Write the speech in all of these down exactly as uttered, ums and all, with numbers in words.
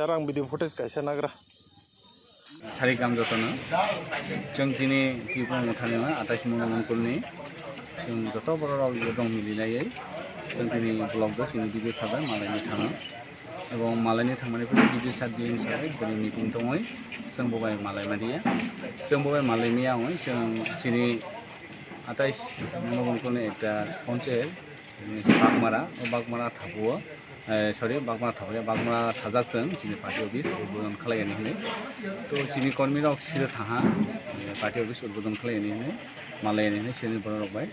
Sir, ang video footage kaisa nagra. Sarik ang jotono. Chwng tini Tripura Motha ni atais Mungla Mungkul ni. Chwng joto borok rok dong mili laiwi. Chwng tini vlog do chini video sabai malai ni thangno. Ebong malai ni thangmani pore video sat di hinwi sabai bini meeting tongwi. Chwng bo bai malai ma diya. Chwng bo bai malai miya wngwi chwng chini atais Mungla Mungkul ni ekta ponchayat. Bagmara, o Bagmara thapuo, eh, sorry, Bagmara thapuo, Bagmara thajak chwng chini party office udbodon khlaiyani hinwi. To chini kormi rok siro thaha, eh, party office udbodon khlaiyani hinwi, malaiyani hinwi chini borok rok bai.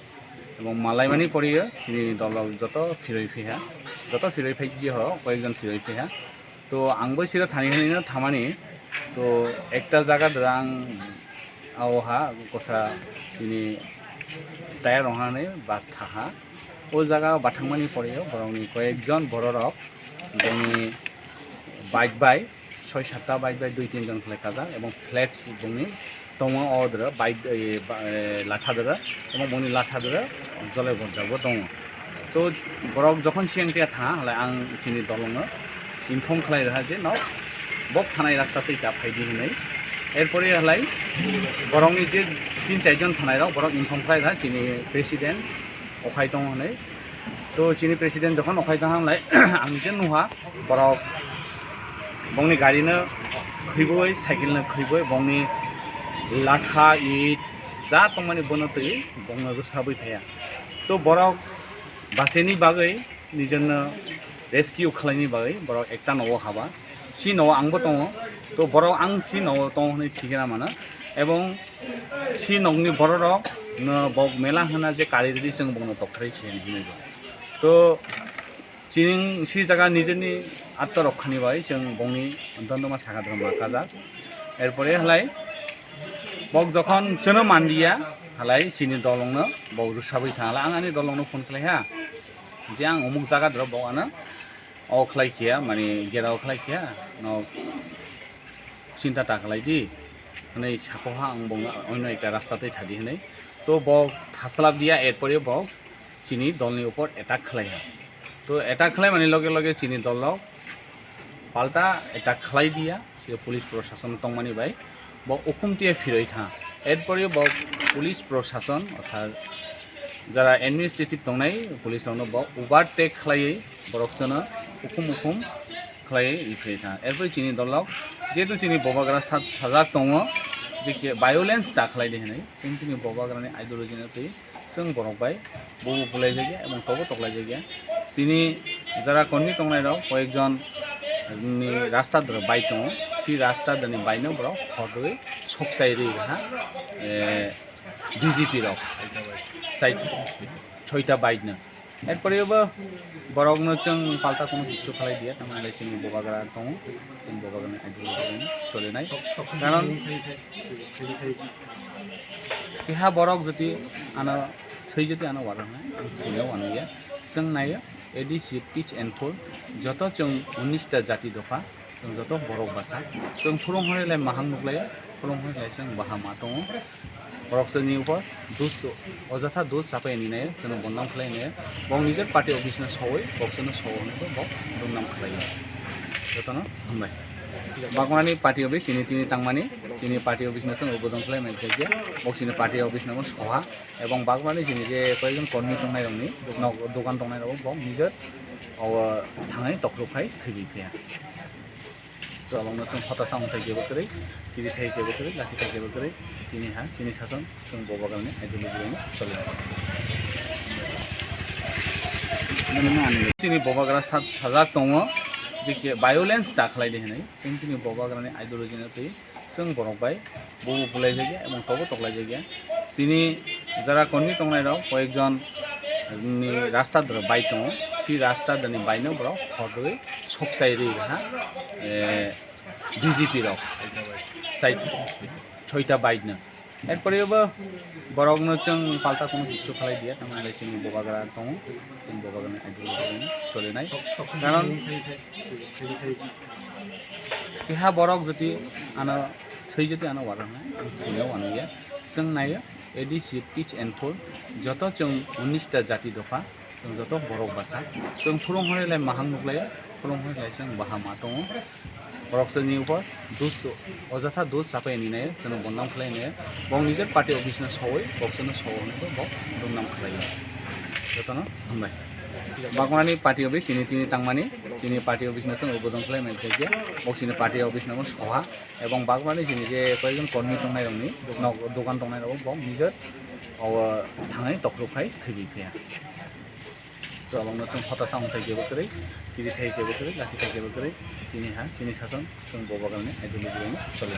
Ebong malaimani poriyo chini dol rok joto phiroi phiha, joto phiroi phai ho, koyekjon phiroi phiha. To ang bo siro thani hinwi no thamani. To ekta jaga dora ang ao ha kosa bini tayar rong hanai ba thaha. O jaga bathangmani pore borokni koyekjon bororok bongni bike bai soi satta bike bai dui tin jon khlai kajak ebong flex bongni tongo o doro bike, eh, ba, eh, latha doro, omo boni latha doro jole borjak bo tongo. To borok jokhon siyang tiya tha, halai ang chini dolongno inform khlai rwha je no bok thanai rasta twi ta phaidi hinwi. Erpore halai borokni je tin char jon thanai rok borok inform khlai rwha chini president okhai tongo hinwi. To chini president jokhon okhai tong hamlai ang je nuha borok bongni gari no khwiboi, cycle no khwiboi, bongni latha, it ja tongmani bono twi bongno rwsabwi phaiya. To borok baseni bagwi nijorno rescue khlaini bagwi borok ekta nogo haba. Si nogo angbo tongo. To borok ang si nogo tongo hinwi thikhe na mano. Ebong si nokni bororok no bok mela hwna je kari rwdi chwng bongno tokthrai se hinwi bo. To chini si jaga nijeni atto rok khani bai chwng bongni dondoma saka dondoma kajak. Erpore halai bok jokhon chwno manliya halai chini dolongno bok rwsabwi thang halai ang ani dolongno phone khlai ha. Je ang umuk jaga doro bok ano o khlai khiya mani gera o khlai khiya no chinta ta khlai di hinwi sako ha ang bongno oino ekta rasta twi thadi hinwi. To bok thaslap diya erpore bok chini dolni upor attack khlai ha. To attack khlai mani loge loge chini dol rok palta attack khlai diya, je police prosason tongmani bai bo ukhum tiya phiroi tha. Erpore bo police prosason orthat jara administrative tongnai police rokno bo overtake khlaiwi borok sono ukhum ukhum khlaiwi phiroi tha. Erpore chini dol rok jehetu chini bobagra sa-, sajak tongo je violence ta khlai di hinwi, chini bobagrani ideology no twi chwng borok bai bubu bulaijak ya, ebong tobo toklaijak ya. Chini jara kormi tongnai rok koyekjon ni rasta doro bai tongo, si rasta doni bai no borok khorwi sokchai rwi ha, eh, B J P rok sai soita bike no. Erpore bo borok no chwng palta kono kichu khlai diya, tamni chini bobagra tongo, chini bobagra ni ideology no cholinai. Karon Keha borok jodi ano swi jodi ano wajaknai, ang swino wanliya. Chwng naio A D C pitch and pull, joto chwng unis ta jati dopha, chwng joto borok basa. Chwng phurung hwnwi lai mahang nuklaio, phurung hwnwi lai chwng baha ma tongo. Borok chwngni upor dus, ojatha dus chapai ni naio, chwngno bondam khlai naio. Bong nijor party office no sowoi, bok chwngno sowo hwnwi bo bok dumdam khlaio. Jotono hambai. Bagmani party office chini tini tangmani, chini party office no chwng ubodan khlai mai khe, bok chini party office no soha, ebong bagmani chini je koyekjon kormi tongnai rokni, nok dogan tongnai rok bok nijor o thangwi tokrok khai khibwi phiya. Tolong no chwng hota samung thai kebo kwrwi, tini thai kebo kwrwi, lasi thai kebo kwrwi, chini ha, chini sason, chwng bobagrani ideology bai no choli. Chini bobagra sa-, sajak tongo, je ke violence ta khlai di hinwi, chwng chini bobagrani ideology no twi, chwng borok bai bubu bulaijak ya, ebong tobo toklaijak ya. Chini jara kormi tongnai rok, koyekjon ni rasta doro bai tongo, si rasta doni bai no borok khorwi sokchai rwi ha, eh, B J P rok sai soita bike no. Erpore bo borok no chwng palta kono kichu khlai diya, tamni chini bobagra tongo, chini bobagra ni ideology no cholinai. Karon keha borok jodi ano swi jodi ano wajaknai, ang swino wanliya. Chwng naio A D C pitch and pull, joto chwng unis ta jati dopha, chwng joto borok basa. Chwng phurung hwnwi lai mahang nuklaio, phurung hwnwi lai chwng baha ma tongo. Borok chini upor dus, ojatha dus chapai ni nai, chwng bondam khlai nai. Bong nijor party office no sawoi, bok chwngno sawo hwnwi bo bondam khlai. Jotono hambai. Bagmani party office chini tini tangmani, chini party office no chwng ubodan khlai mai khe, bok chini party office no sawa. Ebong bagmani chini je koyekjon kormi tongnai rokni, nok dogan tongnai rok bong nijor o thangwi tokrok khai khibwi phiya. Tobangno chwng hota samung thai kebo kwrwi, tiri thai kebo kwrwi, lasi thai kebo kwrwi, chini ha, chini sason, chwng bo bagalni ideology bai choli.